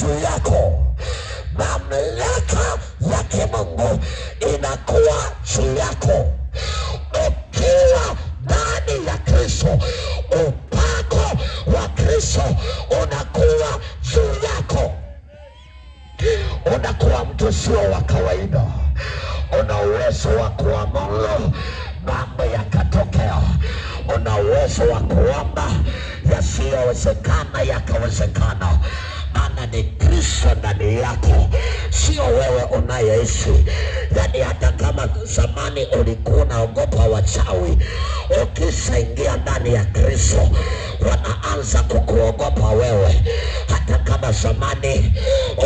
juu yako, mamlaka ya kimungu inakuwa juu yako. Ukiwa ndani ya Kristo, upako wa Kristo unakuwa juu yako. Unakuwa mtu sio wa kawaida, una uwezo wa kuamuru mambo yakatokea, una uwezo wa kuomba yasiyowezekana yakawezekana, maana ni Kristo ndani yako, sio wewe unayeishi. Yani hata kama zamani ulikuwa unaogopa wachawi, ukishaingia ndani ya Kristo wanaanza kukuogopa wewe. Hata kama zamani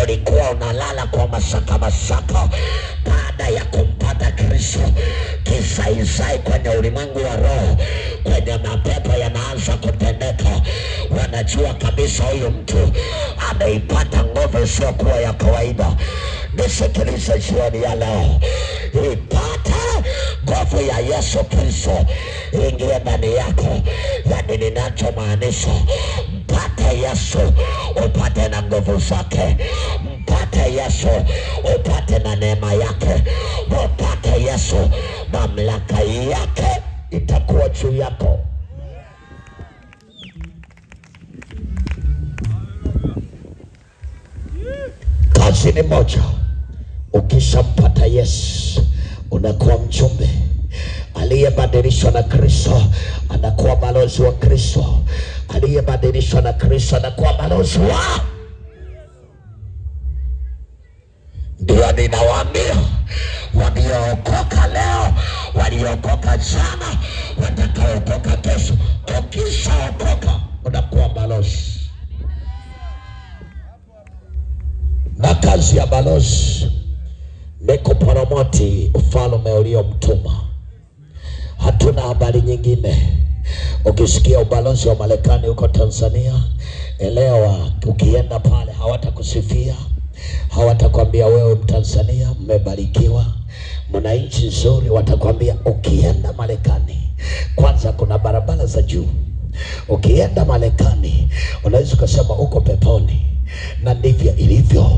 ulikuwa unalala kwa mashaka mashaka, baada ya kumpata Kristo kisaisai kwenye ulimwengu wa roho, kwenye mapepo yanaanza kutendeka. Wanajua kabisa huyu mtu ameipata nguvu isiyokuwa ya kawaida. Nisikilize jioni ya leo, ipate nguvu ya Yesu Kristo ingie ndani yako. Yani ninachomaanisha, mpate Yesu upate na nguvu zake, mpate Yesu upate na neema yake, mpate Yesu, mamlaka yake itakuwa juu yako. Kazi ni moja, ukishampata Yesu unakuwa mjumbe aliyebadilishwa na Kristo, anakuwa balozi wa Kristo. Aliyebadilishwa na Kristo anakuwa balozi wa, ndio ninawaambia waliookoka leo, waliookoka jana, watakaookoka kesho. Ukishaokoka unakuwa balozi, na kazi ya balozi ni kupromoti ufalme uliomtuma. Hatuna habari nyingine. Ukisikia ubalozi wa Marekani huko Tanzania, elewa, ukienda pale hawatakusifia, hawatakwambia wewe Mtanzania mmebarikiwa, mna nchi nzuri. Watakwambia ukienda Marekani, kwanza kuna barabara za juu. Ukienda Marekani unaweza ukasema uko peponi, na ndivyo ilivyo.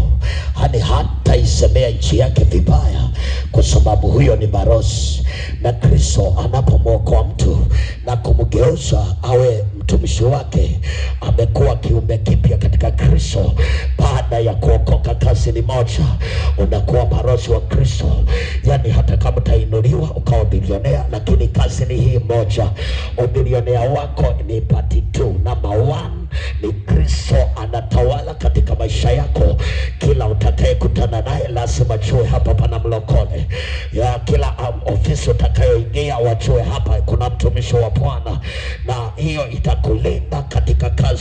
Hadi hataisemea nchi yake vibaya, kwa sababu huyo ni balozi. Na Kristo anapomwokoa mtu na kumgeuza awe mtumishi wake, amekuwa kiumbe kipya katika Kristo. Baada ya kuokoka, kazi ni moja, unakuwa balozi wa Kristo. Yani hata kama utainuliwa ukawa bilionea, lakini kazi ni hii moja. Ubilionea wako ni part 2. Number 1 ni Kristo anatawala katika maisha yako. Kila utakayekutana naye lazima jue hapa pana mlokole. Ya kila ofisi utakayoingia wajue hapa kuna mtumishi wa Bwana, na hiyo itakulinda katika kazi.